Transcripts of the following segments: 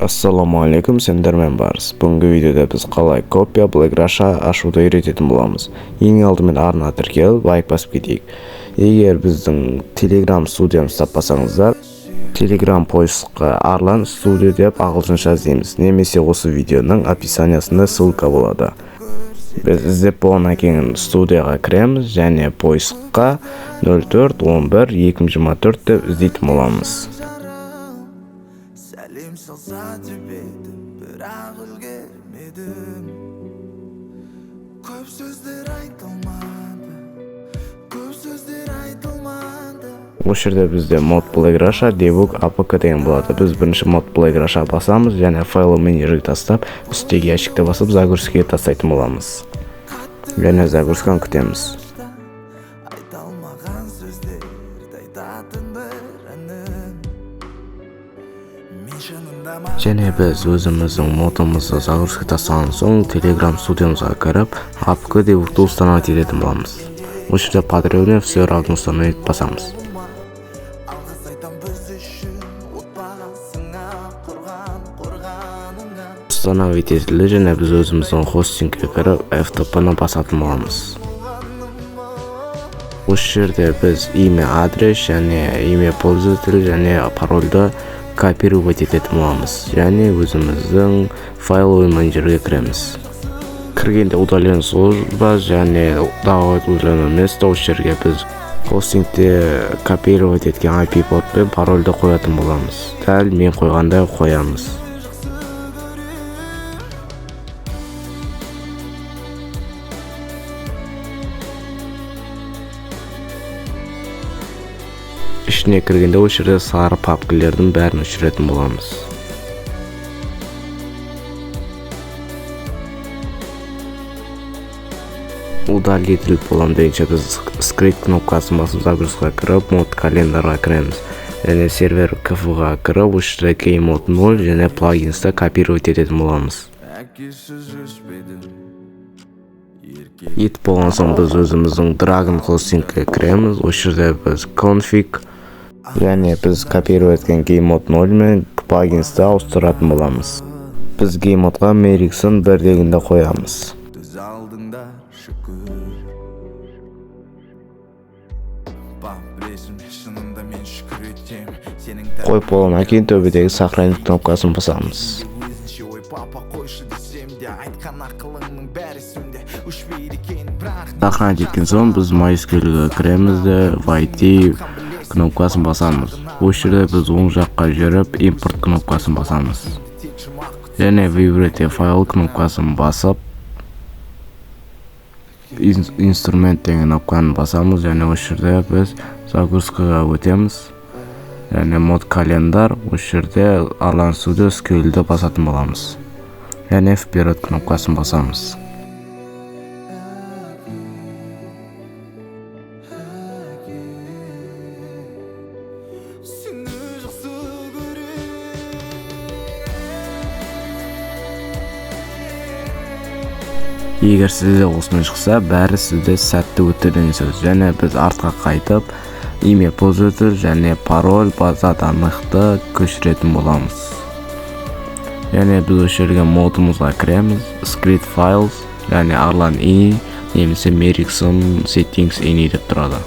Ассалаумағалейкум, сендермен Барыс. Бүгінгі видеода біз қалай копия Black Russia ашуды үйрететін боламыз. Ең алдымен арна тіркеліп, лайк басып кетейік. Егер біздің Telegram студиямызды таппасаңыздар, Telegram поискқа Арлан студио деп ағылшынша іздейміз. Немесе осы видеоның описаниясында ссылка болады. Біз іздеп болғаннан кейін студияға кіреміз және поискқа 04 11 2024 деп іздейтін боламыз. Сәлем салса деп едім, бірақ үлгермедім. Көп сөздер айтылмады, көп сөздер айтылмады. Осы жерде бізде мод Black Russia debug apk деген болады. Біз бірінші мод Black Russia басамыз және файл менеджерге тастап, үстегі ящикті басып, загрузкаға тастайтын боламыз. Және загрузканы күтеміз. Айта алмаған сөздерді айтатын бір әнім. Мен шынында Және біз өзіміздің модымызды загрузка тастаған соң, Telegram студиямызға кіріп, apk debugты установить ететін боламыз. Осы жерде подробнее все равно установить басамыз. Алғыс айтам біз үшін отбасыңа, құрған қорғаныңа. Установить етілді және біз өзіміздің хостингке кіріп, FTP-ны басатын боламыз. Осы жерде біз имя, адрес және имя пользователя және парольді копировать ететін боламыз және өзіміздің файловый менеджерге кіреміз. Кіргенде удален служба және добавить удаленное место. Осы жерге біз хостингте копировать еткен IP порт пен парольді қоятын боламыз. Дәл мен қойғандай қоямыз. Ішіне кіргенде осы жерде сары папкалердің бәрін өшіретін боламыз. Удалить етіліп болам дегенше, біз скрыть кнопкасын басып, загрузкаға кіріп, мод календарға кіреміз және сервер кф-ға кіріп, осы жерде game mode 0 және плагинсті копировать ететін боламыз. Әкесіз өспедім, ерке. Етіп болған соң, біз өзіміздің Dragon хостингке кіреміз. Осы жерде біз config және біз копировать еткен game mode 0 мен плагинсті ауыстыратын боламыз. Біз game modeға Merixon 1 дегенді қоямыз. Төз алдыңда, шүкір. Пап, білесің, шынында мен шүкір етем сенің Қойып болғаннан кейін төбедегі сохранить кнопкасын басамыз. Өзінше ой, папа, қойшы десем де, айтқан ақылыңның бәрі есімде өшпейді екен, бірақ Сохранить еткен соң, біз MySQL-ге кіреміз де, войти кнопкасын басамыз. Осы жерде біз оң жаққа жүріп, импорт кнопкасын басамыз тек жұмақ және выбрать файл кнопкасын басып, инструмент деген кнопканы басамыз және осы жерде біз загрузкаға өтеміз және мод календар, осы жерде Арлан Studio SQL-ді басатын боламыз және вперед кнопкасын басамыз. Сені жақсы көрем. Егер сізде осымен шықса, бәрі сізде сәтті өтті деген сөз. Және біз артқа қайтып, имя пользователь және пароль база данныхты көшіретін боламыз. Және біз осы жерге модымызға кіреміз, скрыть files және Арлан ini немесе Merixon settings ini деп тұрады.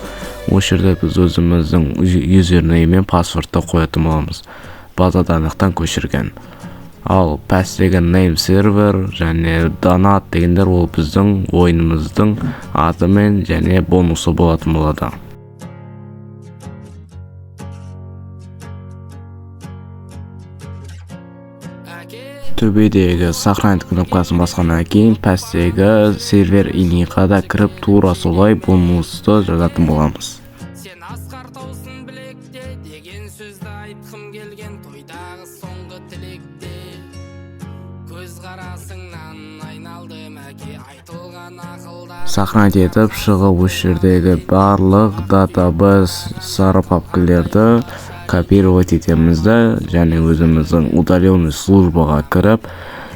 Осы жерде біз өзіміздің юзернейм мен паспортты қоятын боламыз, база данныхтан көшірген. Ал пәстегі name сервер және донат дегендер ол біздің ойынымыздың аты мен және бонусы болатын болады. Төбедегі сохранить кнопкасын басқаннан кейін, пәстегі сервер iniға да кіріп, тура солай бонусты жазатын боламыз. Сен асқар таусың білекте деген сөзді айтқым келген тойдағы соңғы тілекте. Көз қарасыңнан айналдым, әке, айтылған ақылдар. Сохранить етіп шығып, осы жердегі барлық database сары папкалерді копировать етеміз да және өзіміздің удаленный службаға кіріп,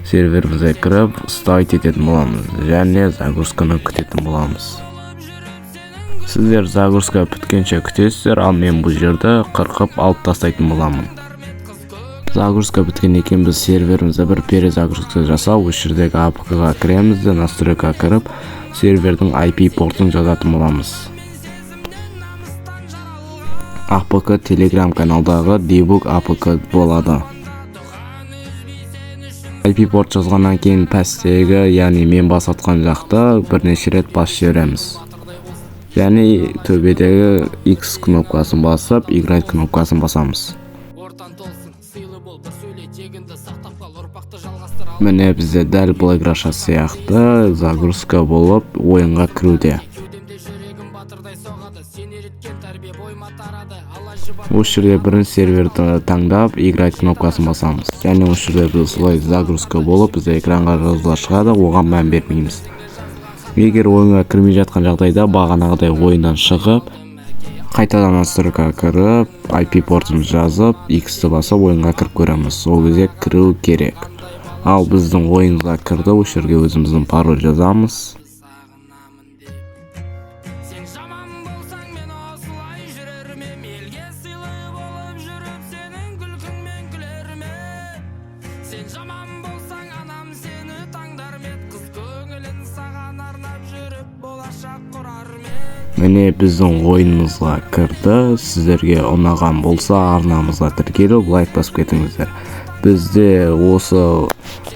серверімізге кіріп, ставить ететін боламыз және загрузканы күтетін боламыз. Сіздер загрузка біткенше күтесіздер, ал мен бұл жерді қырқып алып тастайтын боламын. Загрузка біткеннен кейін біз серверімізді бір перезагрузка жасап, осы жердегі APK ға кіреміз де, настройка ға кіріп, сервердің IP портын жазатын боламыз. APK Telegram каналдағы debug APK болады. IP порт жазғаннан кейін пәстегі, яғни мен басып жақта бірнеше рет басып жібереміз және төбедегі X кнопкасын басып, играть кнопкасын басамыз. Ортан толсын, сыйлы бол, бір сөйле, тегіңді сақтап қал, ұрпақты жалғастыр. Міне, бізде дәл Black Russia сияқты загрузка болып, ойынға кіруде. Кеудемде жүрегім батырдай соғады, сен үйреткен тәрбие бойыма тарады, Алла жұбат. Осы жерде бірінші серверді таңдап, играть кнопкасын басамыз және осы жерде біз осылай загрузка болып, бізде экранға жазулар шығады, оған мән бермейміз. Егер ойынға кірмей жатқан жағдайда, бағанағыдай ойыннан шығып, қайтадан настройка ға кіріп, IP портын жазып, X-ті басып, ойынға кіріп көреміз. Сол кезде кіру керек. Ал біздің ойынға кірді. Осы жерге өзіміздің пароль жазамыз. Сағынамын деп. Сен жаман болсаң, мен осылай жүрер ме ем? Елге сыйлы болып жүріп, сенің күлкіңмен күлер ме ем? Сен жаман болсаң, анам сені таңдар ма ед? Қыз көңілін саған арнап жүріп, болашақ құрар ма ед? Міне, біздің ойынымызға кірді. Сіздерге ұнаған болса, арнамызға тіркеліп, лайк басып кетіңіздер. Бізде осы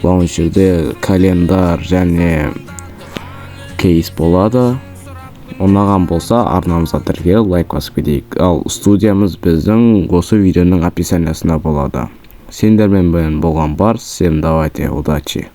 лаунчерде календарь және кейс болады. Ұнаған болса, арнамызға тіркеліп, лайк басып кетейік. Ал студиямыз біздің осы видеоның описаниясында болады. Сендермен болған бар. Всем давайте, удачи!